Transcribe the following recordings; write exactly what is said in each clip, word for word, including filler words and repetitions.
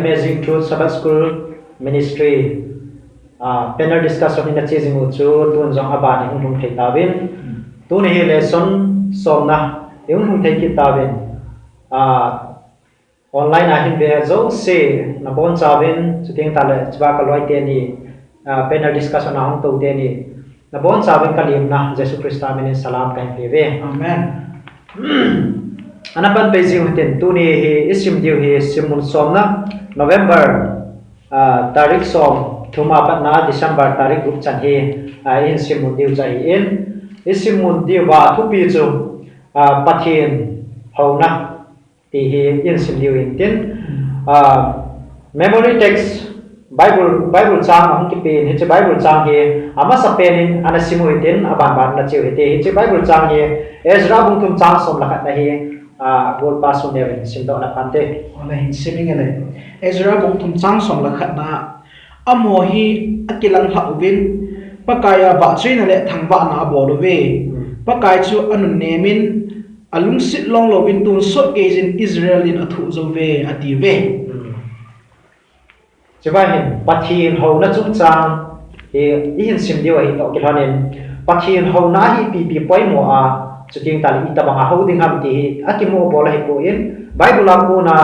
Amazing Truth Sabbath School Ministry, ah, panel discussion in a chasing u chu tun jong aban in hung thei tauvin. Tuni hi lesson somna in hung thei kit tauvin. Ah, online a hin ve jouse nabon chauvin, chuting tale chuba ka loi teni, ah, panel discussion a hung tou teni, nabon chauvin ka limna Jesu Christa minin salam kahin pe uve. Amen. Ana pan pei jing u hitin, tuni hi i sim diu hi simmun somna, November, ah, tarik som thum a patna December tarik gup chan hi, ah, i hin simmun diu chu ahin, i simmun diu a thupi chu, ah, Pathen houna ti hi i hin sim diu hintin, ah, memory text Bible, Bible chang ahung kipen, hiche Bible chang hi amasa pen in ana sim u hitin, aban ban na cheu hite. Hiche Bible chang hi Ezra bung thum chang som le khat na hi, ah, golpa Suneo in simdoh na pante. Ana hin sim inge le. Ezra bung thum chang som le khat na, amaho hi akilang lhah uvin, Pakai a vahchoina le thangvahna abol uve. Hmm. Pakai chu anunnem in, alungset long louvin tonsot geiyin Israel in athoh jou uve, ati uve. Hmm. Chuva hin Pathen houna chungchang hi i hin sim diu ahi toh kilhonin, Pathen houna hi ipi ipi poimo a, chuting tale itobang a hou ding ham ti hi akimu bol ahipoi, Bible a kona,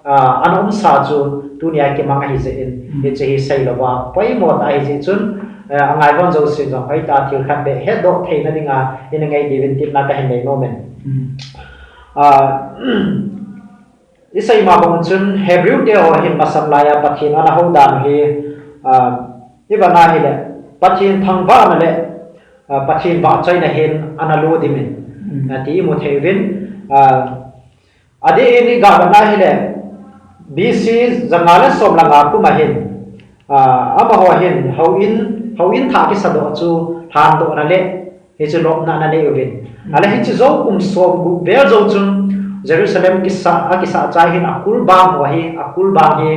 ah, ana umsa chu tunia kimang ahi jeh in, mm, hiche hi seilouva poimo tah ahi jeh chun, eh, angai von jousen jong hoitah a thil khat beh hetdoh theina dinga i ngai diuvin tin na kahin nei nom in. Mm. Ah, i sei ma bang chun Hebrew te ho hin masang laiya Pathen ana hou dan hi, ah, i va na hile Pathen thangvahna le, ah, Pathen vahchoina hin ana lo dimin, mm, ah, ti i mu thei uvin, ah, adeh in i ga va na hile B C janga le som le nga kum a hin, ah, amaho hin houin, houin thah kisadoh chu lhandohna le hiche lopna ana nei uvin. Ahile hiche jou kum som gup vel jou chun Jerusalem kisa, akisah chai hin akulbang ho hi, akulbang hi,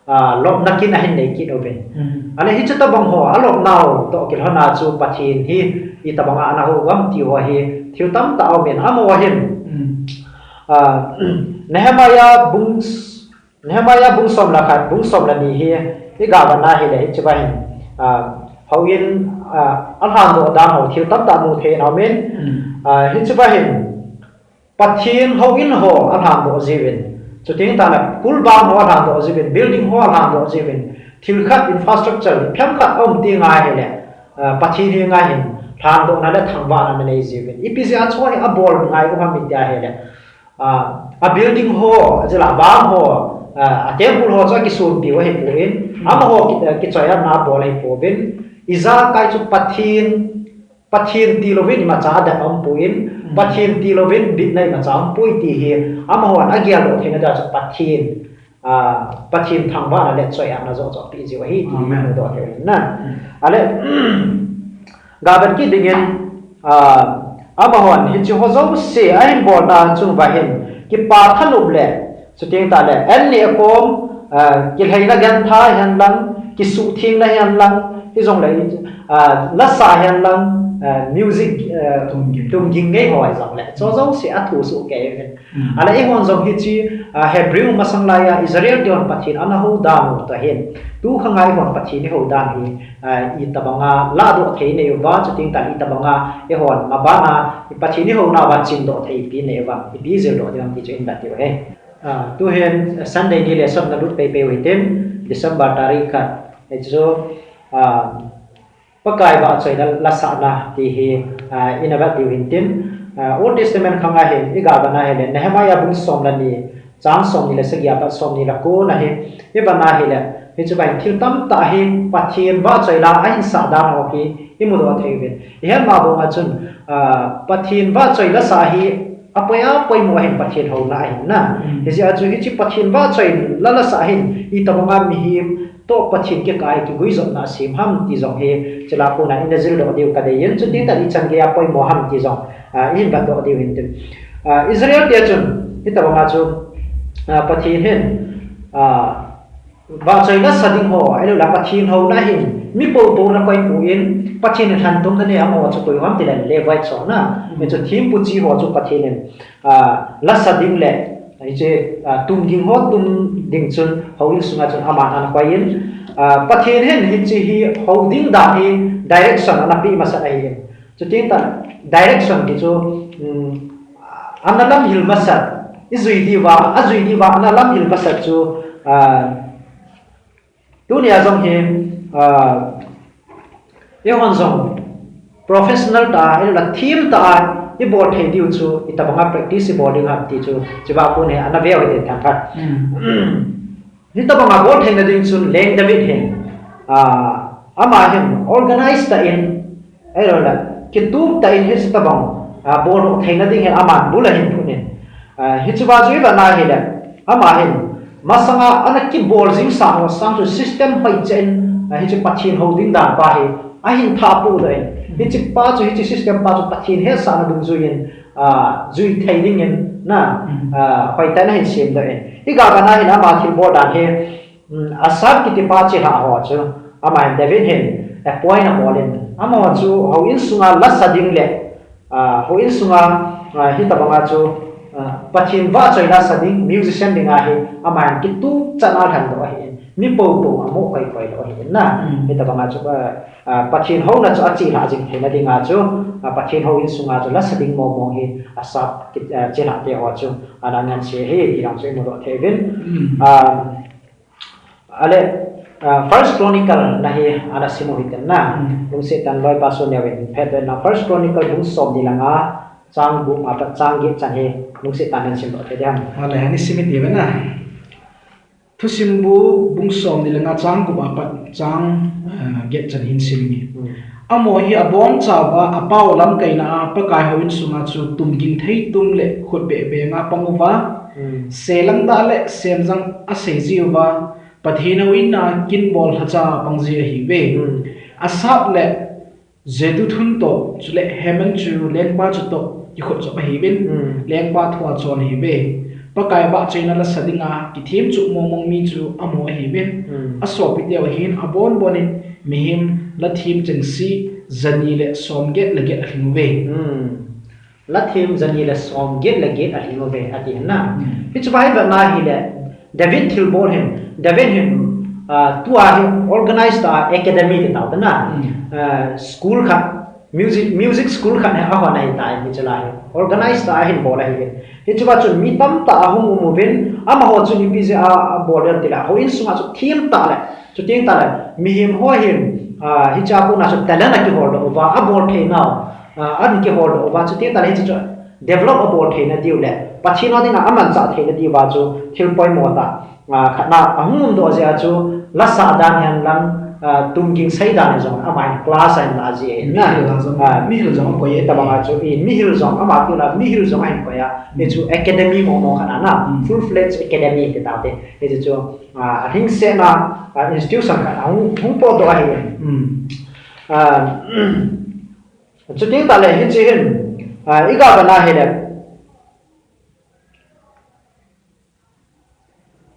ah, lopna kin ahin nei kit uvin. Mm. Ahile hiche tobang ho alopnau toh kilhona chu Pathen hi itobang a ana hou uvam ti ho hi thil tamtah aumin, amaho hin. Mm. Ah, Nehemiah bung s-, Nehemiah bung som le khat, bung som le ni hi i ga va na hile hiche va hin, ah, houin, ah, alhandoh dan ho thil tamtah mu thei in aumin. Mm. Ah, hiche va hin Pathen houin ho alhandoh jiuvin, chuting tale kulbang ho alhandoh jiuvin, building ho alhandoh jiuvin, thil khat infrastructure phem khat aum teng ahile, ah, Pathen henga hin lhandohna le thangvahna ana nei jiuvin. Ipi jeh a chu hi abol ngai u ham iti ahile, ah, a building ho, ajeh a bang ho, ah, a temple ho chu akisonpiu ahipoi, amaho ki, eh, kichoiatna abol ahipouvin, ijakai chu Pathen, Pathen tilouvin imacha adet aumpoi, mm, Pathen tilouvin bitna imacha aumpoi ti hi amahon ageldoh theina dia chu Pathen, ah, Pathen thangvahna le choiatna joh chu apeh jiu ahi ti, amen, mudoh thei u ahi na. Mm. Ahile, ga vet kit dingin, ah, amahon hiche ho jouse ahin bolna chung uva hin kipa thanop le, chuting tale, an neh akom, ah, kilheina gantha hihen lang, kisuhthengna hihen lang, hijongle, ah, lasa hihen lang, ah, music, ah, tumging, tumging ngei ho hijongle, chu jouse athusoh kei uvin. Mm. Ahile eihon jong hiche, ah, Hebrew masang laiya Israel te hon Pathen ana hou dan u toh hin, tu khanga eihon Pathen i hou dan hi, ah, itobang a lahdoh thei nei uva, chuting tale itobang a eihon maban a Pathen i houna uva chimdoh thei ipi nei uvam, ipi jildoh ding uvam ti chu i hin vet diu ahi. Ah, tuhin Sunday ni lesson na lut peipei u hitin, December tarik khat, hichu, ah, Pakai vahchoina lasahna ti hi, ah, i na vet diu hintin, ah, Old Testament khanga hin i ga va na hile Nehemiah bung som le ni, chang som ni le sagi apat som ni le ko na hi i va na hile, hiche va hin thil tamtah hi Pathen vahchoi la ahin sah dan ho hi i mudoh thei uvin. I het ma bang a chun, ah, Pathen vahchoi lasah hi apoi apoimo ahin Pathen houna ahin na. Mm. Hijeh a chu hiche Pathen vahchoi la lasah hin itobang a mihem toh Pathen kikah a kiguijopna asem ham ti jong hi, chule kona i na jildoh diu kadei in, chuting tale ichan gei a poimo ham ti jong, ah, i hin vetdoh diu hintin. Ah, Israel te chun hitobang a chu, ah, Pathen hin, ah, vahchoi lasa ding ho, ahiloule Pathen houna hin mi poupou ana koipoi, Pathen in lhantomna nei amaho chu koi ham tile Levite ho na, mi chu thempu chi ho chu Pathen in, ah, lasa ding le, Hiche, ah, tum ging ho tum ding chun, houin sunga chun aman ana koi in, ah, Pathen hin hiche hi hou ding dan hi direction ana pe masat ahi in. Chuti tah direction ti chu, um, ana lamhil masat, i jui diuva, a jui diuva, ana lamhil masat chu, ah, Tunia jong hi, ah, eihon jong professional tah a, ahilou le thim tah a, i bol thei diu chu, itobang a practice i bol ding ham ti chu, chuva kon hi ana veu hite thangkhat. Mm. Hitobang a bol theina ding chun Leng David hin, ah, ama hin organize tah in, ahilou le, kitup tah in hiche tobang, ah, bol theina ding hi aman bul ahin phut in. Ah, hiche va chu i vet na hile, ama hin, masanga ana kibol jing sa ho sang chu system hoiche in, ah, hiche Pathen hou ding dan pa hi, ahin tha pu doh in. Hiche pa chu, hiche system pa chu Pathen hetsahna dungjuiyin, ah, jui thei dingin, na, Mm. ah, hoitah in ahin sem doh in. I ga vet na hile ama thilbol dan hi, Um, Asaph kiti pa chilhah ho chu, ama hin David hin appoint abol in. Amaho chu houin sunga lasa ding le, ah, houin sunga, ah, hitobang a chu, ah, Pathen vahchoi lasa ding, musician ding ahi, ama hin kitup chan a lhen doh ahi in. Mi popo amoh koi koi doh ahi in na. Mm. Hitobang a chu, ah, ah, Pathen houna chu achilhah jing theina ding a chu, ah, Pathen houin sunga chu lasa ding mong mong hi Asaph kit-, ah, chilhah te ho chu, ana ngan se hi, ti lang chu i mu doh thei uvin. Mm. Ah, Ale, ah, First Chronicle na hi ana sim u hite na. Hmm. Lungset tah in loi pa Suneo in phet na First Chronicle bung som ni le nga chang gup a pat chang get chan hi lungset tah in sim u hite ding. Ale, ani sim i ti ve na. Thusim bu bung som ni le nga chang gup a pat chang, ah, get chan hin sim ni. Hmm. Amaho hi abonchauva, apao lamkaina a, Pakai houin sunga chu tumging thei tum le khut beh beng a pang uva, Hmm. selang dah le semjang asei jiuva, Pathen houin a kin bol lhacha pang ji ahiuve. Hmm. Asaph le Jeduthun toh, chule Heman chu lengpa chutoh kikhut jop ahiuvin, Hmm. lengpa thu a chon ahiuve. Pakai vahchoina lasa dinga kithem chuh mong mong mi chu amaho ahiuvin. Hmm. Asopi teu ahin abon bon in mihem la them chengse jani le som get le get alhing uve. Hmm. La them jani le som get le get alhing uve, ati na. Hmm. Hiche va hi vet na hile, David thilbol hin, David hin, ah, tua hi organize tah a academy ti tau te na. Hmm. Ah, school khat, music, music school khat hi ahon ahi tai, hiche la hi. Organize tah a hin bol ahi. Hiche va chun mi tamtah ahung um uvin, amaho chun ipi jeh a, abol dem ti le, houin sunga chu them tah le, chuti tah le, mihem ho hin, ah, hiche a kona chu talent akihol doh uva, abol thei nau, ah, ana kihol doh uva, chuti tah le, hiche chu develop abol theina diu le, Pathen a dinga amanchah theina diuva chu thil poimo tah, ah, khatna ahung um doh jeh a chu lasa dan hihen lang, ah, tumging sei dan jong ama hin class ahin la ji e na. Mihil jong, Ah. mihil jong akoi e. Tabang a chu, i, mihil jong ama kila, mihil jong ahin koi a. Hichu academy mo mo khat ana, Hmm. full fledged academy ti tau te. Hichu chu, ah, ahingsetna, ah, institution khat ahung, hung potdoh ahi. Hmm. Ah, Chuti tah le hiche hin, ah, i ga vet na hile.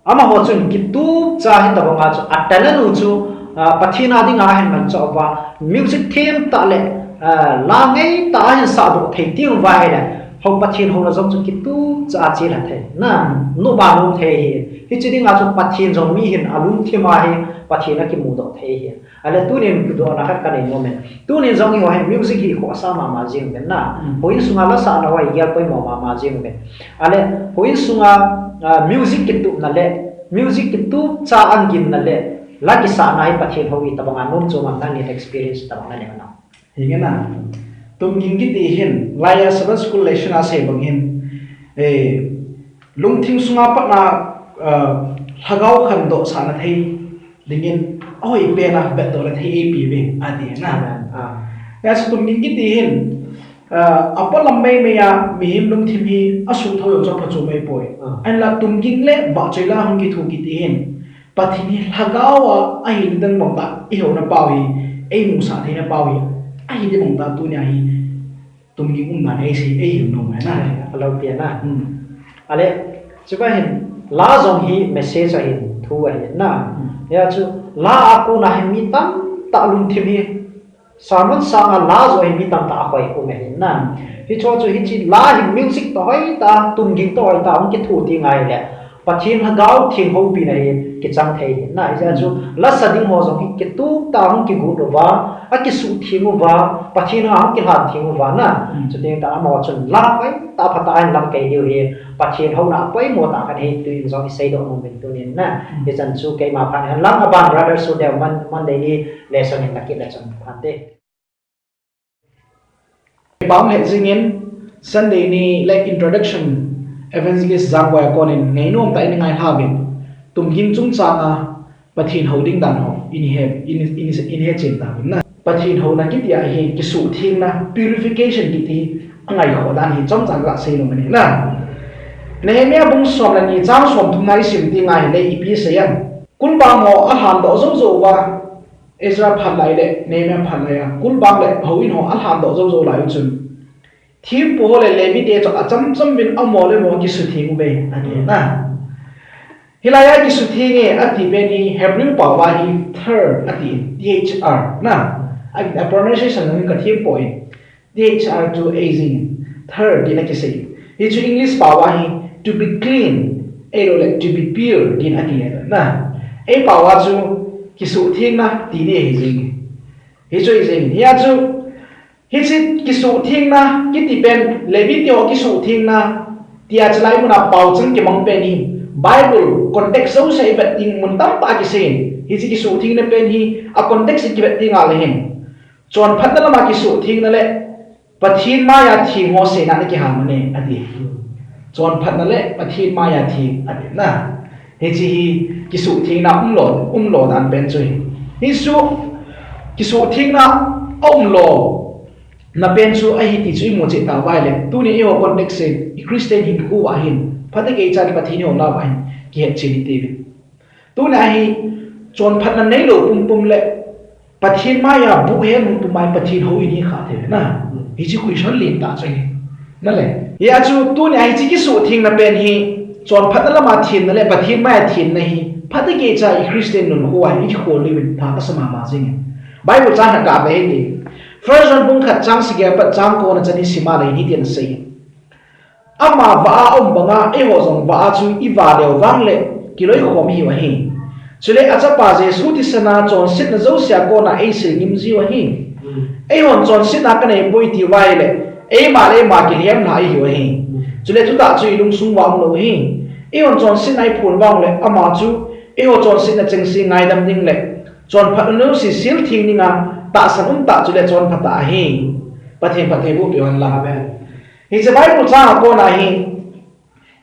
Amaho chun kitup cha hitobang a chu, a talent u chu, ah, Pathen a dinga ahin manchah uva, music them tah le, ah, la ngei tah a ahin sahdoh thei teng uva hile. Hou Pathen houna jong chu kitup cha a chelha thei. Na, nop a nom thei ahi. Hiche dinga chu Pathen jong mi hin alungthim a hi Pathen akimudoh thei ahi. Ale tunin kidohna khat kanei nom e. Tunin jong eiho hin music hi khohsah mama jing uvin na. Mm. Houin sunga lasahna ho hi gel poimo mama jing uvin. Ale houin sunga, ah, music kitupna le, music kitup cha a ginna le, la kisahna hi Pathen hou hi tabang a nom chu ham, nangin experience tabang nanei u ham? Hinge na. Tumging kiti hin, laiya Sabbath School lesson a sei bang hin, eh, lungthim sunga pat na, ah, lhagao khandoh sahna thei dingin, ahoipen a betdohna thei eipe uve, ati na. Amen. Ah. Hijeh chun tumging kiti hin, ah, apolam mei mei a mihem lungthim hi asuhthou jong chu aphatchom ahipoi. Ah. Ahinla tumging le vahchoi la hung kithu kiti hin, Pathen hi lhagao a, ahi ding bang tah, eihouna pau hi, eimusah theina pau hi, ahi ding bang tah tunia hi, tumging umdan eisei, eihil nom e na. Alou pi na. Hmm. Ale, chuva hin, la jong hi message ahin, thu ahin na. Hmm. Hijeh chun, la a kona hin mi tamtah lungthim hi, Sermon sanga la joh hi mi tamtah a hoi um ahi na. Hicho chu hiche la hi music toh hoitah, tumging toh hoitah, hung kithu ding ahile. Pathen Lhagao thenghopina hi kichang thei ahi na. Hijeh chun la sa ding ho jong hi kitup tah a hung kigot uva, akisuhtheng uva, Pathen a hung kilhan theng uva na. Chuteng tah a amaho chun la hoitah phatah a ahin lang kei diu hi. Pathen houna apoimo tah khat ahi ti jong iseidoh nom in tunin na. Hichan chu keima phat ahi lang, aban brother Sudeu Mon-, Monday ni lesson hin nakit le chun phante. Bang het jingin Sunday ni le introduction evangelist Jangboi a konin ngainom tah in ngai hlavin. Tumging chungchanga Pathen hou ding dan ho in he, in, in, in he chen tauvin na. Pathen houna kiti a hi kisuhthengna, purification kiti angaikhoh dan hi chomcha kasei nom in na. Nehemiah bung som le ni chang somthum na isim teng ahile ipi asei em. Kulbang ho alhan doh jou jou uva, Ezra phat lai le Nehemiah phat lai a, kulbang le houin ho alhan doh jou jou lai u chun, thempu ho le Levi te chu achamcham uvin amaho le amaho kisutheng uve, ati na. Hilai a kisutheng e ati pen hi Hebrew pao a hi ther ati, T H R na. A, a pronunciation hi kathempoi. T H R chu eijing, ther tina kisei. Hichu English pao a hi to be clean, ahilouleh to be pure tina ati na. Ei pao a chu kisuhthengna ti ding ahi jing. Hichu eijing. Hia chu, hiche kisuhthengna kiti pen, Levi te ho kisuhthengna tia chulai muna pao chang kimang pen hi Bible context jouse ivet ding mun tamtah a kisei. Hiche kisuhthengna pen hi a context ikivet ding ahile hin, chonphatna lama kisuhthengna le Pathen maiya theng ho seina ana kiham ane, ati. Chonphatna le Pathen maiya theng, ati na. Hiche hi kisuhthengna umlo, umlo dan pen chu ahi. Hichu kisuhthengna aumlo na pen chu ahi ti chu imu cheh tauva ahile, tuni eiho context in, i Christian hinkho uva hin, phatah geicha Pathen i houna uva hin kihet chen hite uvin. Tuna hi chonphatna neilou pumpum le Pathen maiya buh hen hun pum a hi Pathen hou in hi kha thei na. Hiche question lentah chu ahi. Nale. Hia chu tuna hiche kisuhthengna pen hi chonphatna lama thenna le Pathen maiya thenna hi phatah geicha i Christian nunkho a hi ikikhol uvin pha kasa mama jing e. Bible chang khat gave hite. First John bung khat chang sagi apat chang kona chan isim a le hitin asei. Ama vah a um banga, eiho jong vah a chu ivah leu vang le, kiloikhom ihiu ahi. Chule achapa Jesu thisan a chonsetna jousea kona eisil ngim jiu ahi. Eihon chonsetna kanei poi tiu va ahile, eima le eima kilhem lha ihiu ahi. Chule chutah chu ilungsung uva umlou ahi. Eihon chonsetna iphon vang le, ama chu eiho chonsetna chengse ngaidam ding le, chonphatna jouse seltheng dinga, tahsan umtah chule chonphatah ahi. Pathen phatthei boh peh hen lang. Amen. Hiche Bible chang a kona hi,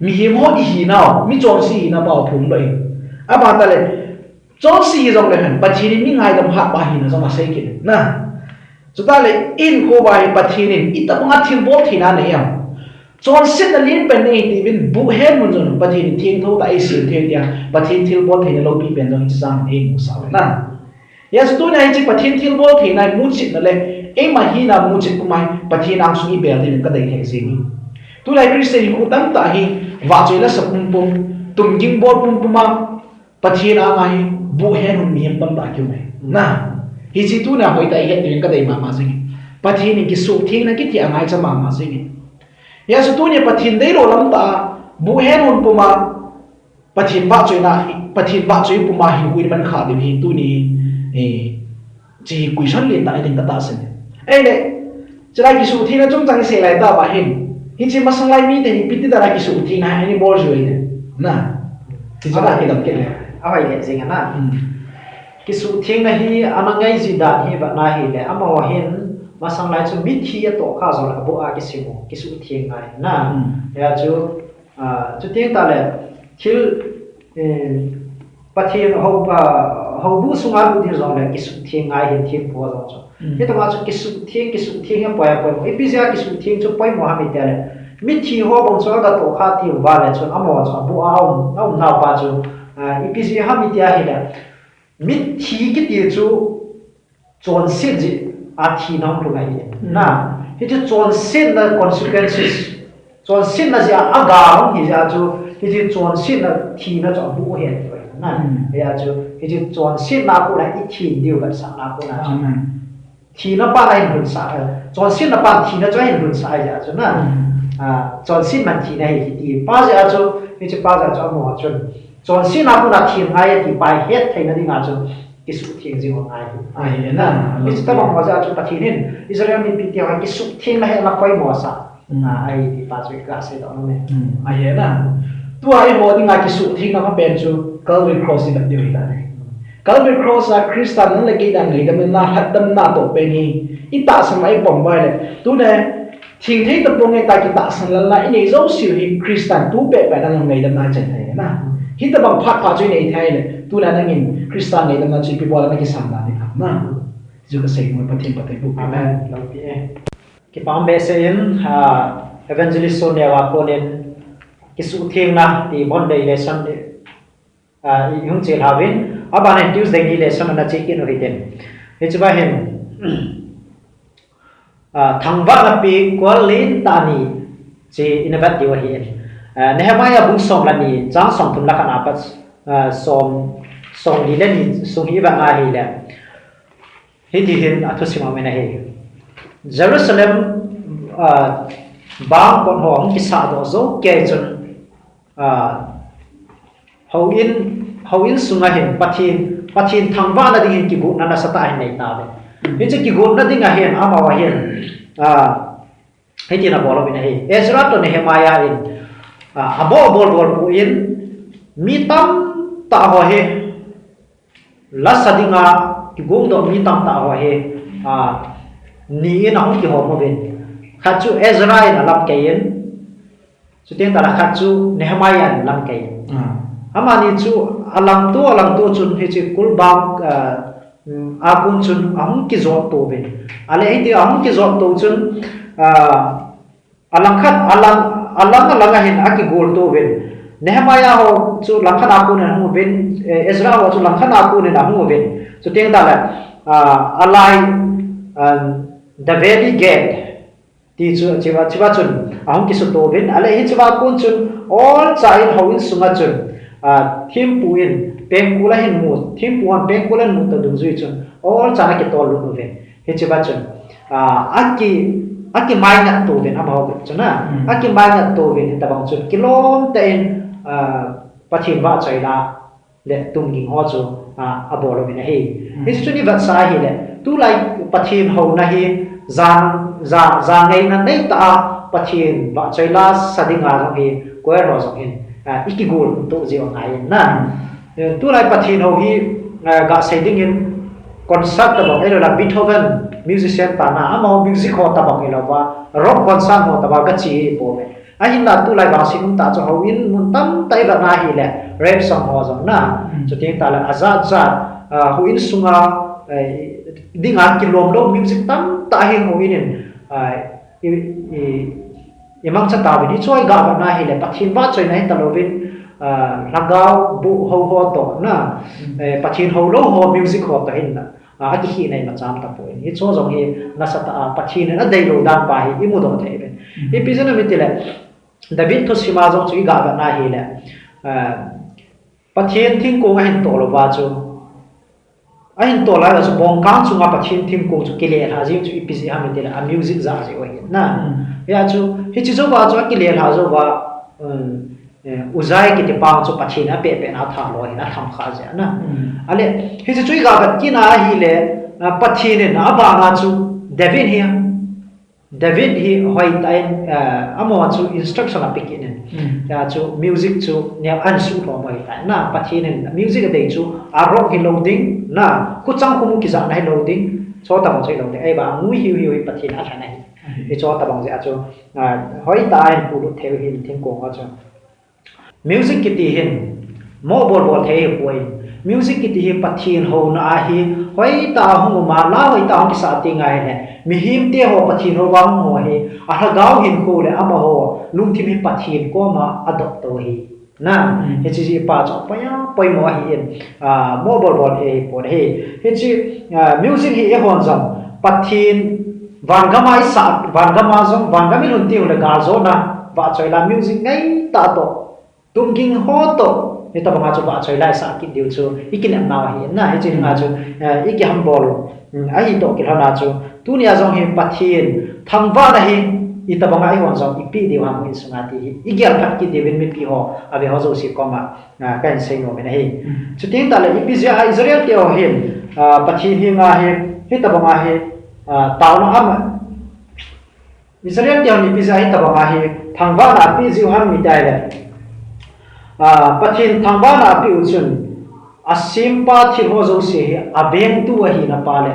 mihem ho ihinau, mi chonse hina pao phongdoh in. Aban tale, chonse hi jongle hen, Pathen in mi ngaidam hatpa hina jong asei kit na. Chutah le, ihinkho uva hi Pathen in itobanga thilbol theina anei em. Chonsetna lenpen nei tiuvin, buh hen mun jong Pathen in thengtho tah eisem thei tia, Pathen thilbol theina loupi pen jong hiche chang in eimusah u na. Hia chu tuna hiche Pathen thilbol theina muchetna le eima hina muchet puma hi Pathen angsung ibel dingin kadei lheh jing. Tulai Christian hinkho tamtah hi vahchoi lasa pumpum, tumging bol pumpum a Pathen anga hi buh hen hun mihem tamtah kium e. Na, hiche tuna hoitah ihet dingin kadei mama jing. Pathen in kisuhthengna kiti angaicha mama jing. Hia chu tuni Pathen deilou lamtah a buh hen hun puma Pathen vahchoina, Pathen vahchoi puma hinkho iman kha diu hi tuni, eh, hiche hi question lentah ahi ding katahsan e. Ahile, chulai kisuhthengna chungchang isei lai tauva hin, hiche masang lai mite hi ipi ti dan a kisuhthengna hi ana bol jiu ahi na. Hiche chu ana kidam kit le. Ahoi le jing ana. Hmm. Kisuhthengna hi ana ngai ji dan hi ivet na hile, amaho hin masang lai chu mithi atohkha jongle abuh a kisim u, kisuhtheng ngai na. Hmm. Hia chu A, chuteng tah le, thil, eh, Pathen hou, a, houbuh sunga lut ding jongle kisuhtheng ngai hin thempu ho jong chu. Mm. Hitobang chu kisuhtheng, kisuhtheng hi apoimo, apoimo. Ipi jeh a kisuhtheng chu poimo ham itile, mithi ho bang chu aga tohkha tiu va le chun amaho chu abuh a um, aumnauva chu, a, ipi jeh ham iti ahile, mithi kiti chu chonset jeh a thina hung lhung ahi. Mm. Na, hiche chonsetna consequences, chonsetna jeh a aga hung hi jeh a chu, hiche chonsetna thina chu abuh hen tiu ahi. Na, mm, hia chu, hiche chonsetna kona ithin diu vetsahna kona chu. Amen. Thina pa ahin lhunsah, eh, chonsetna pan thina chu ahin lhunsah ahi jeh a chu na. Hmm. Ah, chonset man thina ahi kiti pa jeh a chu, hiche pa jeh a chu amaho chun. Chonsetna kona thil ngai ati pa hi het theina dinga chu kisuhtheng jing u ngai ahi. Ahi na. Hiche tobang ho jeh a chu Pathen in Israel mipi te ho kisuhthengna hi ana poimo sah. Hmm. Ah, ahi ti pa chu ka seidoh nom e. Hmm. Ahi na. Tua eiho dinga kisuhthengna phapen chu Calvary Cross i vet diu ahi tai. Calvary Cross a Christa nang le kei dinga ngaidamna, lhatdamna atoh pen hi, i tahsan a i pom uva ahile, tuni thengthei tapong ngai tah kitahsan lal a i nei jouseu hi Christan tu pehpeh a ngaidamna i chan thei na. Hitobang phat pha chu i nei thei le, tuni nangin Christa ngaidamna chu ipi bol a na kisam dan ding ham na. Chu ka sei nom e, Pathen phatthei boh. Amen. Loupi e. Kipah behseh in, ah, Evangelist Sonia va konin kisuhthengna ti bon dei lesson ni. Ah, i hung chelhauvin, aban in Tuesday ni lesson ana che kit u hitin. Hiche va hin, ah, thangvahna pi kual lentah ni chu ina vet diu ahi. Ah, Nehemiah bung som le ni, chang somthum le khat a pat, ah, som, somli le ni sung hi i vet na ahile. Hiti hin athusim a um in ahi. Jerusalem, ah, bang kot ho ahung kisahdoh jou kei chun, ah, houin, houin sunga hin Pathen, Pathen thangvahna ding hin kigotna nasatah ahin nei tauve. Hiche kigotna dinga hin, amaho hin, ah, hitin abol uvin ahi. Ezra toh Nehemiah in, ah, abol bol bol poi, mi tamtah ho hi, lasa dinga kigongdoh mi tamtah ho hi, ah, ni in ahung kihom uvin. Khat chu Ezra in alamkei in, chuteng tah le khat chu Nehemiah in alamkei in. Ah. Amani chu alangto, alangto chun hiche kulbang, ah, um, a kon chun ahung kijot to uvin. Ale hiti ahung kijot to chun, ah, Alangkhat, alang, alang, alang a hin akigol to uvin. Nehemiah ho chu langkhat a kon in ahung uvin, eh, Ezra ho chu langkhat a kon in ahung uvin. Chuteng tah le, ah, alai, um, the very gate ti chu, chuva, chuva chun ahung kisu to uvin. Ale hicheva kon chun olcha in houin sunga chun, ah, thempu in pengkul ahin mu, thempu hon pengkul ahin mu toh dungjui chun olcha in akitol lut uvin. Hicheva chun, ah, aki, akimainat to uvin amaho chun a, hmm, akimainat to uvin hitobang chun kilom tah in, ah, Pathen vahchoi la le tumging ho chu, ah, abol uvin ahi. Hmm. Hichu i vetsah ahile, tulai Pathen houna hi ja, ja, ja ngaina neitah a Pathen vahchoi la sa dinga jong hi, choir ho jong hin, ah, i kigol to jeh u angai in na. Hmm. Eh, tulai Pathen hou hi, eh, gasei dingin concert tabang, ahilouleh Beethoven musician tah na, amaho music ho tabang hilouva, rock concert ho tabang gache hi bou ve. Ahinla tulai vangset umtah chu houin mun tamtah i vet na ahile, rap song ho jong na. Mm. Chuteng tah le ajat jat, ah, houin sunga, eh, dinga kilom lou music tamtah hi houin in, ah, i, i, i mangcha tauvin, hichu i ga vet na ahile, Pathen vahchoina hita louvin, ah, lhagao boh ho ho toh na, mm, eh, Pathen hou lou ho music ho toh hin na, ah, akikhehna imacha um tapoi. Hichu jong hi nasatah a Pathen in adeilou dan pa hi i mudoh thei uvin. Mm. Ipi jeh inem itile, David thusim a jong chu i ga vet na ahile, ah, Pathen thingkong ahin tol uva chu, ahin tol lai uva chu bongkang chunga Pathen thingkong chu kilelha jing chu ipi jeh ham itile, a music jah jeh u ahi na. Hmm. Hia chu, hiche jouva chu akilelha jouva, um, eh, Uzzia kiti pa chu Pathen in apehpeh na thalou ahin alhamkha jeh na. Hmm. Ale, hiche chu i ga vet kit na ahile, ah, Pathen in abana chu David hi a. David hi hoitah in, eh, amaho chu instruction ape kit in. Hmm. Hia chu music chu neo ahin suhlhom hoitah in na, Pathen in music adei chu a rock hilou ding, na, khuchang khomu kijahna hilou ding, chutobang chu hilou ding. Ahivang a ngui hiu hiu hi Pathen in alhen ahi. Hmm. Hichu tobang jeh a chu, ah, hoitah a ahin pulut thei u ahi thingkong a chu. Music kiti hin, mo bol bol thei ahipoi. Music kiti hi Pathen houna ahi, hoitah a hung um a, la hoitah a hung kisah teng ahile, mihem te ho Pathen hou vang ho hi, alhagao hinkho le amaho lungthim hi Pathen koma adop to ahi. Na, hmm, hiche jeh pa chu apoi a, poimo ahi in, ah, mo bol bol thei ahipoi. Hiche, ah, music hi eihon jong, Pathen vangam a i sah, vangam a jong, vangam i lhun teng ule galjona, vahchoi la music ngai tah toh, tumging ho toh, Hitabanga chu vahchoi laisah kit diu chu i kinepnau ahi na, hiche dinga chu, eh, i kihambol, mm, ahi toh kilhona chu, tunia jong hi Pathen thangvahna hi itabanga eihon jong ipi diu ham insunga ti hi i gelphat kit diuvin mipi ho, ave ho jouse koma, ah, kahin seinom in ahi. Mm. Chuteng tahle ipi jeh a Israel teho hin, ah, Pathen henga hi, hitabanga hi, ah, taona ama Israel teho hin ipi jeh a hitabanga hi thangvahna apeh jiu ham iti le, ah, Pathen thangvahna apeh u chun, asempa thil ho jouse hi avengtu ahina pa le,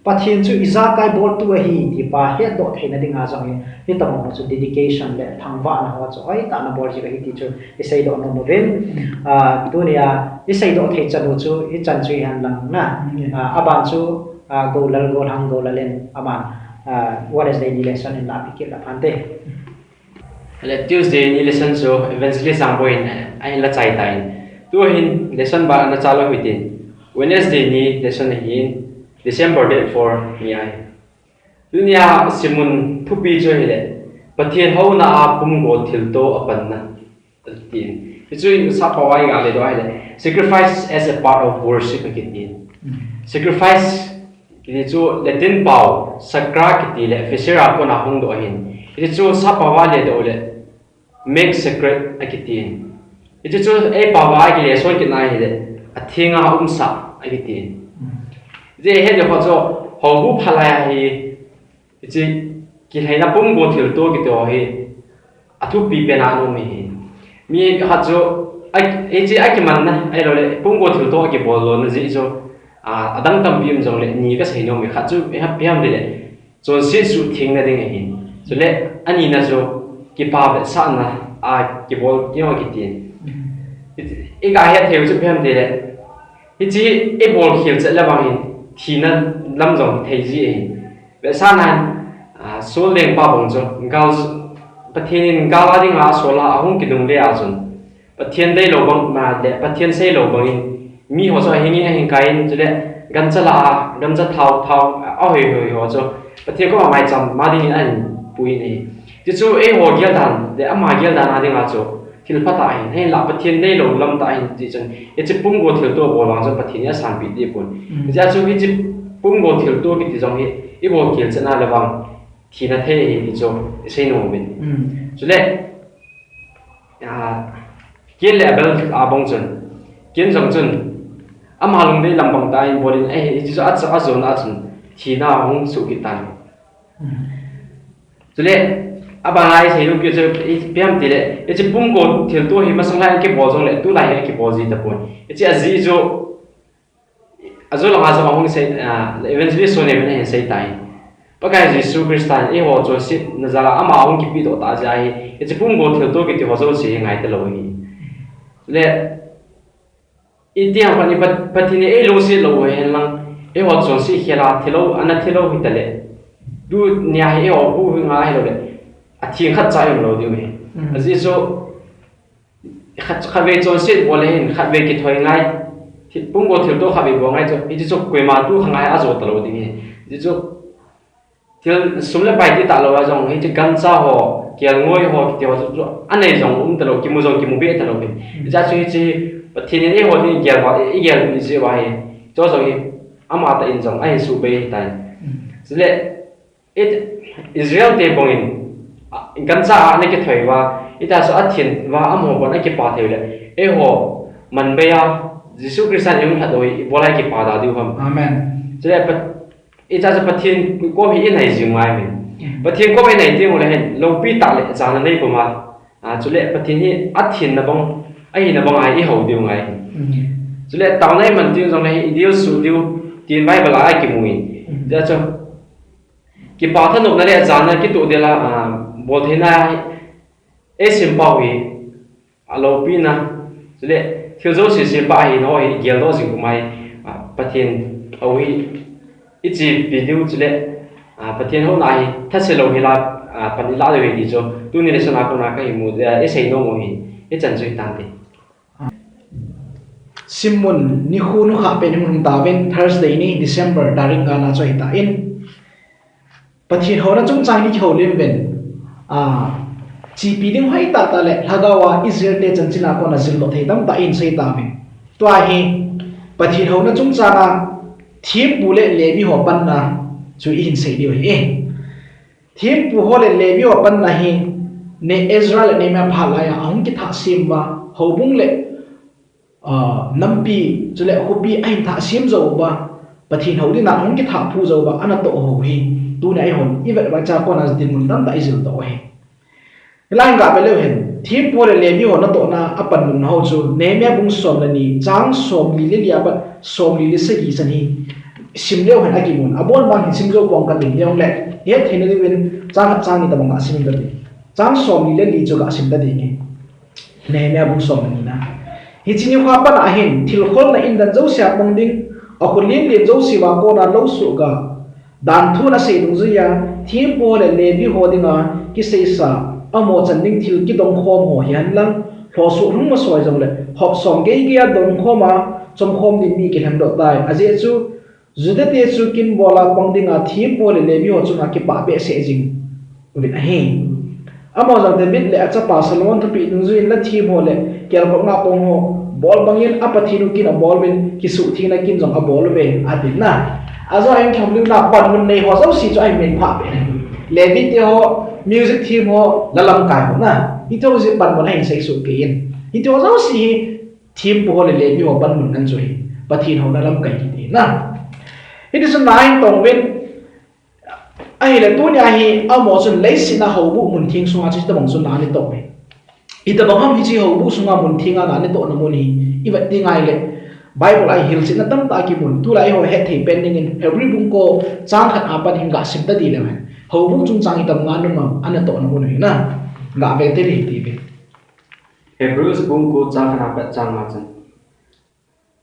Pathen chu ijakai boltu ahi ti pa hetdoh theina dinga jong hi, hitabang ho chu dedication le thangvahna ho chu hoitah in abol jiu ahi ti chu i seidoh nom uvin, ah, tunia i seidoh thei chan u chu hichan chu hihen lang na, ah, aban chu, ah, Golal, Golhang Golal in aman, ah, Wednesday ni lesson in la pi kit la phante. Ahile Tuesday ni lesson chu Evangelist Jangboi in, eh, ahin la chai tan. Tuhin lesson ba ana cha lou hitin. Wednesday ni lesson ahin December date four ni ahi. Tunia simun thupi chu ahile Pathen houna a pumgo thilto apanna. Tin. Hichu in sappao a iga ledoh ahile, sacrifice as a part of worship akitin. Mm. Sacrifice kiti chu Latin pao sacra kiti le Ephesians a kona hungdoh ahin. Hichu sappao a ledoh le make sacred akitin. Hichu eipao a kile son kit na ahile, athenga umsah akitin. Mm. Hiche hi deho chu houbung phalai ahi. Hiche kilhaina pumgo thilto kiti ho hi athupi pen a aum ahi. Mi khat chu a, hiche akimanna, ahilouleh pumgo thilto akibol lona jeh chu, a, adang tampi um jongle ni kasei nom e, khat chu ipi ham itile chonset suhthengna ding ahi. Chule anina chu kipa vetsahna a kibol kiti ho akitin. Hiche iga het thei u chu ipi ham itile, hiche ibol khel chet le vangin thina lam jong thei ji ahi. Vetsahnan, a, Saul lengpa bang chu, gal, Pathen in gal a dinga Saul a ahung kinungle a chun, Pathen deilou bang, ma, le, Pathen seilou bangin, miho chu ahingin ahing kaiyin, chule gancha la a, gancha thao, thao, a, ahoi hoi ho chu, Pathen koma maicham ma dingin ahin pui in ahi. Tichu eiho geldan, le ama geldan a dinga chu, thil phatah ahin, hinla Pathen deilou lamtah ahin, tichun, hiche pumgo thilto bol vang chun Pathen in asanpeh ding pon. Mm. Hijeh chun hiche pumgo thilto kiti jong hi, ibol khel chet na le vang, thina thei ahi ti chu isei nom uvin. Mm. Chule, a, Cain le Abel a bang chun, Cain jong chun, ama lungdei lam bang tah in bol in, eh, hiche chu a, ajona a chun, thina ahung soh kit tan. Mm. Chule, abana isei nom kit chu, ipi ham itile, hiche pumgo thilto hi masang lai a kibol jongle, tulai hi akibol ji tapon. Hiche ajeh chu, ajou langa jong ahung sei, a, Evangelist Sone in ahin sei tai. Pakai Jesu Christa in eiho chonsetna jal a ama ahung kipedoh tah jeh ahi, hiche pumgo thilto kiti ho jouse hi ngai talou ahi. Le, Iti ham khat ni Pat-, Pathen in eilungset lou u hen lang, eiho chonset khel a, thilou, ana thilou hitale. Tunia hi eiho bu hi ngai hilou le, atheng khat cha um lou diu ahi. Mm. Ajeh chu, khat, khatvei chonset bol le hin, khatvei kithoi ngai, thi-, pumgo thilto khatvei bol ngai chu, hiche chu koima tu kha ngai ajo talou ding ahi. Hiche chu, Thil sum le pai ti talou a jong, hiche gancha ho, kelngoi ho, kiti ho chu, chu anei jong um talou, kimu jong kimu be talou hi. Mm. Hijeh chun hiche, Pathen in eiho ding gel va, igel ni jeh uva hi, chu jong hi, amatah in jong ahin suhbei ahitai. Mm. Chule, it, Israel te bangin, a, gancha a ana kithoi uva, hita chu athin uva, amaho bon akipah thei u le, eiho, manbei a, Jesu Christa in eihung lhat u hi, ibola ikipah da diu ham. Amen. Chule, Pat-, Hijeh chun Pathen kom hi inai jing ngai uvin. Mm. Pathen kom inai teng uleh hin, loupi tah le jana nei puma. A, chule Pathen hi athinna bang, ahina bang a ihou diu ngai. Mm. Chule taona iman teng jongle hi, idil suh diu, tin Bible a akimu in. Mm. Hijeh chun, kipa thanopna le jana kitoh dela, a, bol theina hi, eisempau hi, Aloupina, chule thil jouse sempa ahi nau hi geldoh jing kumai, a, Pathen hou hi ichepi diu chule, a, Pathen houna hi thase lou hila, a, pan ilah diu hi ti chu, tuni lesson a kona kahin mu, a, isei nom u hi, hichan chu hitante. Simmun nikho nukha pen hung lhung tauvin Thursday ni December tarik nga na chu hitan. Pathen houna chungchang in kihoulim uvin, a, Chipi ding hoitah tah le lhagao a Israel te chanchin a kona jildoh thei tamtah in sei tauvin. Tua hi Pathen houna chungchang a thempu le Levi ho panna chu ihin sei diu ahi. Thempu ho le Levi ho panna hi Ezra le Nehemiah phat lai a ahung kithah sem uva, houbung le nampi chule khopi ahin thah sem jou uva, Pathen hou dinga ahung kithah phu jou uva ana toh ho hi, tuni a eihon ivet uva chu kona dinmun tamtah ijil toh u ahi. Hilai gah ve leu hen, thempu le Levi ho natohna a panmun ho chu Nehemiah bung som le ni chang somli le li a pat somli le sagi chan hi sim leu hen akimun. Abon bang hin sim jou pong kate, hijongle ihet theina diuvin chang khat chang ni tabang gah sim tading. Chang somli le li chu gah sim tading. Nehemiah bung som le ni na. Hiche nikhoa pat a hin thilkholna indan jousea pang ding, akho lenlen jousea kona lou suhgah dan thu ana sei dungjuiya, thempu le Levi ho dinga kiseisa amaho chan ding thil kidongkhom ho hihen lang, lhosoh lhung masoi jongle hop som geigei a dongkhom a chomkhom ding mi kilhengdoh tai. Ajeh chu Juda te chu kin bol a pang dinga thempu le Levi ho chunga kipah behseh jing uvin ahi. Amaho jong David le achapa Solomon thupeh dungjuiyin la them ho le kelkol ngah pong ho bol bangin a Pathen u kin abol uvin, kisuhthengna kin jong abol uve, atin na. Ajou a hin kihoulimna panmun nei ho jouse chu ahin phah peh. Levi te ho, music them ho, la lamkai ho na. Hiti ho jouse panmun ahin seisoh peh in. Hiti ho jouse hi thempu ho le Levi ho panmun ngen chu hi Pathen houna lamkai kiti na. Hiti chun na ahin tong uvin, ahile tuni a hi amaho chun leiset a houbuh muntheng sunga chu hitabang chu na ana toh uve. Hitabang ham hiche houbuh sunga muntheng a na ana tohna mun hi ivet ding ahile, Bible a hilchetna tamtah kimun, tulai eiho hetthei pen dingin Hebrew bung ko chang khat a pat hin gah sim tadi leu hen. Houbuh chungchang hitabang a nunga ana tohna mun hi na. Gah ve tadi hiti uve. Hebrews bung ko chang khat a pat chang nga chan.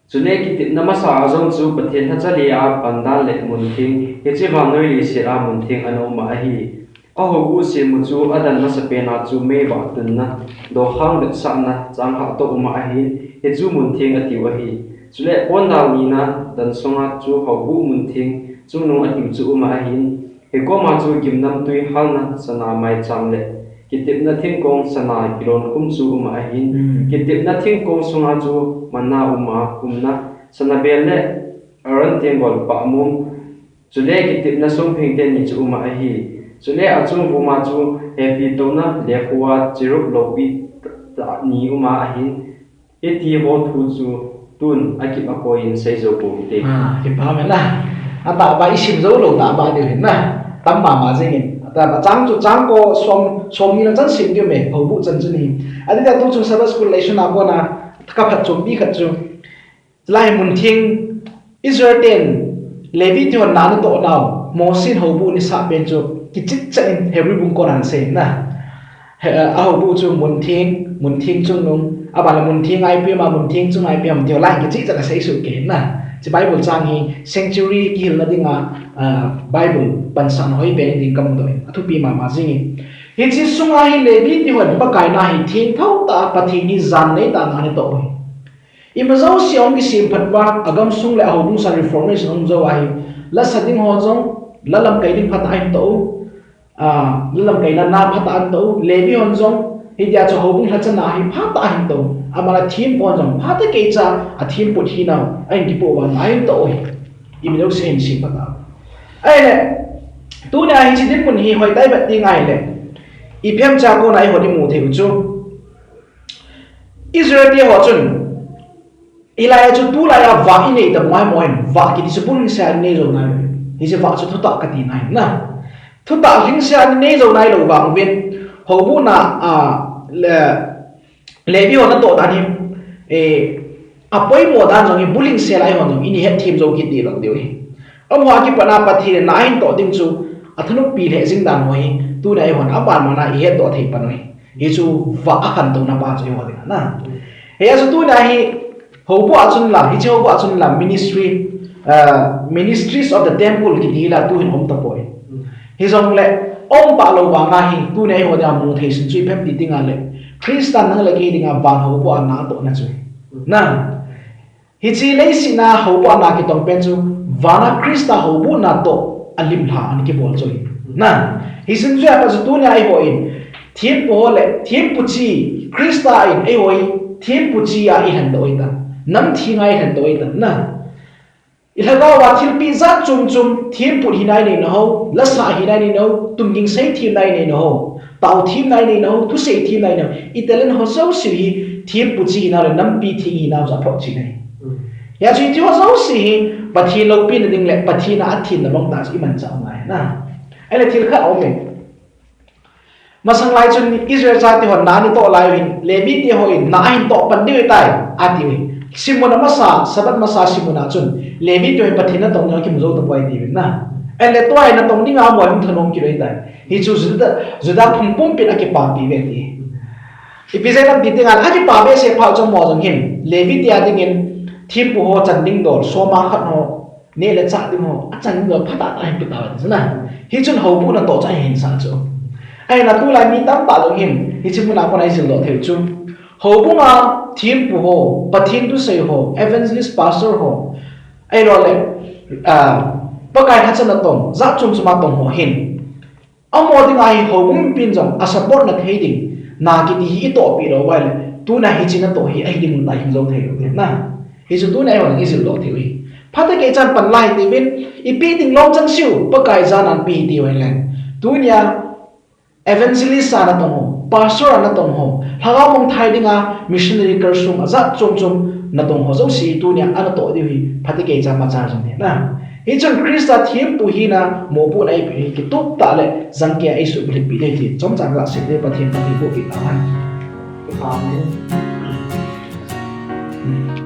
Chule kitepna masa a jong chu Pathen lhacha lheh a pandan le muntheng, hiche vannoi leiset a muntheng ana um ahi. Ahoubuh sem u chu adan masapen a chu meivah tunna, dokhang vetsahna, chang khat toh um ahin, hichu muntheng atiu ahi. Chule pondal nina dan sunga chu houbuh muntheng chungnung atiu chu um ahin, hikoma chu gimnamtui halna sana maicham le kitepna thingkong sana kilonkhum chu um ahin, kitepna thingkong sunga chu manna um a umna, sana bel le Aaron tenggol pahmum, chule kitepna songpheng teni chu um ahi. Chule achung vuma chu hepi touna lekhu a cherub loupi tah ni um ahin, hiti ho thu chu tun akip akoi in sei jou pou hite. Ah, kipah mena. Atahbeh isim jou lou tahbeh diu hin na. Tam mama jingin. Atahbeh chang chu chang ko som, som ni lang chan sim diu me, houbuh chan chu ni. Adeh a tu chu Sabbath school lesson a kona kaphatchompi khat chu, chulai muntheng Israel ten Levi te hon na ana toh nau, Mosi in houbuh ana sah pen chu kicheh chan in Hebrew bung kona ana sei na. Ahoubuh chu muntheng, muntheng chungnung, aban le muntheng a ipi um a, muntheng chunga ipi um, ti ho lai kicheh chan a seisoh kei na. Hiche Bible chang hi sanctuary kihilna dinga Bible pansan hoi pen ding kamu doh in, athupi mama jingin. Hiche sunga hi Levi te hon Pakai na hi thengtah a, Pathen hi jan neitah a na ana toh u hi. Ima jouse ahung kisem phat uva, agamsung le ahoubung sung reformation ahung jou ahi. Lasa ding ho jong, la lamkai ding phatah a ahin toh u. Ah, la lamkaina na phatah a ahin toh u. Levi hon jong, hitia chu houbung lhacha na hi phatah a ahin toh u. Aman athempu hon jong, phatah a keicha, athempu hinau, ahin kipoh uva, ahin toh u hi. Ima jouse ahin sem phatah u. Ahile, tuni a hiche dinmun hi hoitah a ivet ding ahile, ipi ham tia kona eihon imu thei u chu. Israel te ho chun, hilai a chu tulai a vah inei tabang a mo hin, vah kiti chu bulhingse a inei jou nai lou. Hiche vah chu thutah kati nai na. Thutah lhingse a inei jou nai lou vang uvin, houbuh na, a, le, Levi ho natoh dan hi, eh, apoimo dan jong hi bulhingse lai hon jong in ihet them jou kit ding lou diu hi. Amaho a kipat a Pathen in na ahin toh ding chu athanoppi lheh jing dan ho hi, tuni a eihon aban man a ihetdoh thei pan u hi. Hichu vah a khantouna pa chu eiho dinga na. Hia chu tuni a hi houbuh a chun la, hiche houbuh a chun la ministry, ah, Ministries of the Temple kiti hi la tuhin um tapoi. Hijongle, um pah lou vang a hi, tuni a eiho dinga mu thei sun chu ipi ham ti ding ahile, Christa nang le kei dinga van houbuh a na atohna chu. Na. Hiche leiset a houbuh a na kitong pen chu, van a Christa houbuh na toh alimlha ana kibol chu ahi. Na, hiche sunga pat chu tuni a eiho in, Thempu ho le, thempu chi, Christa in, eiho hi, thempu chi a i lhendoh u ahitai. Nam theng a i lhendoh u ahitai. Na. I lhagao a thilpeh jat chom chom, thempu hina i nei nau ho, lasa hina i nei nau ho, tunging sei themna i nei nau ho, tao themna i nei nau ho, thusei themna i nei nau ho, i talent ho jouse hi, thempu chi hinau le, nampi theng hinau chu aphot cheh ahi. Hijeh chun hiche ho jouse hi, Pathen loupina ding le, Pathen a athemna bang tah chu i manchah u ngai na. Ahile thil khat aum e. Masang lai chun Israel chate hon na ana toh lai u hin, Levi te hon na ahin toh pan diu ahitai, ati u ahi. Simmun a masa, Sabbath masa simmun a chun, Levi te hon Pathen natong ding akimu jou tapoi ati u ahi na. Ahile tua hi natong dinga amaho hung thanom kit u ahitai. Hichu Juda, Juda phung pumpin akipapi uve ti. Ipi jeh ham ti tengle, akipa behseh phat chun amaho jong hin, Levi te a dingin, thempu ho chan ding dol, soma khat ho, neh le chah ding ho, achan ding dol phatah tah ahin pe tauve ti chu na. Hichun houbung natoh chu ahin sah chu. Ahinla tulai mi tamtah jong hin, hiche mun a kona ijil doh thei u chu. Houbung a thempu ho, Pathen thusei ho, evangelist, pastor ho, ahilou le, ah, Pakai lhacha natong, jat chom chom a tong ho hin. Amaho dinga hi houbung mipin jong a support na thei ding, na kiti hi i tohpi lou uva ahile, tuna hiche natoh hi ahi ding tah hing jou thei lou ahi na. Hichu tuna eiho ding ijil doh thei u ahi. Phatah kei chan pan lai tiuvin, ipi ding lom chang seh u, Pakai jana pe ti u ahile. Tunia evangelist a natong ho, pastor a natong ho, lhagao mangthai dinga missionary kalsong a jat chom chom natong ho jouse tunia anatoh diu hi phatah kei chan machal jong ahi na. Hichun Christa thempu hina mopohna eipeh hi kitup tah le jangkeiya eisuhbulhit peh ding ahi ti chomcha kasei ding, Pathen in phatthei boh peh tauhen. Amen.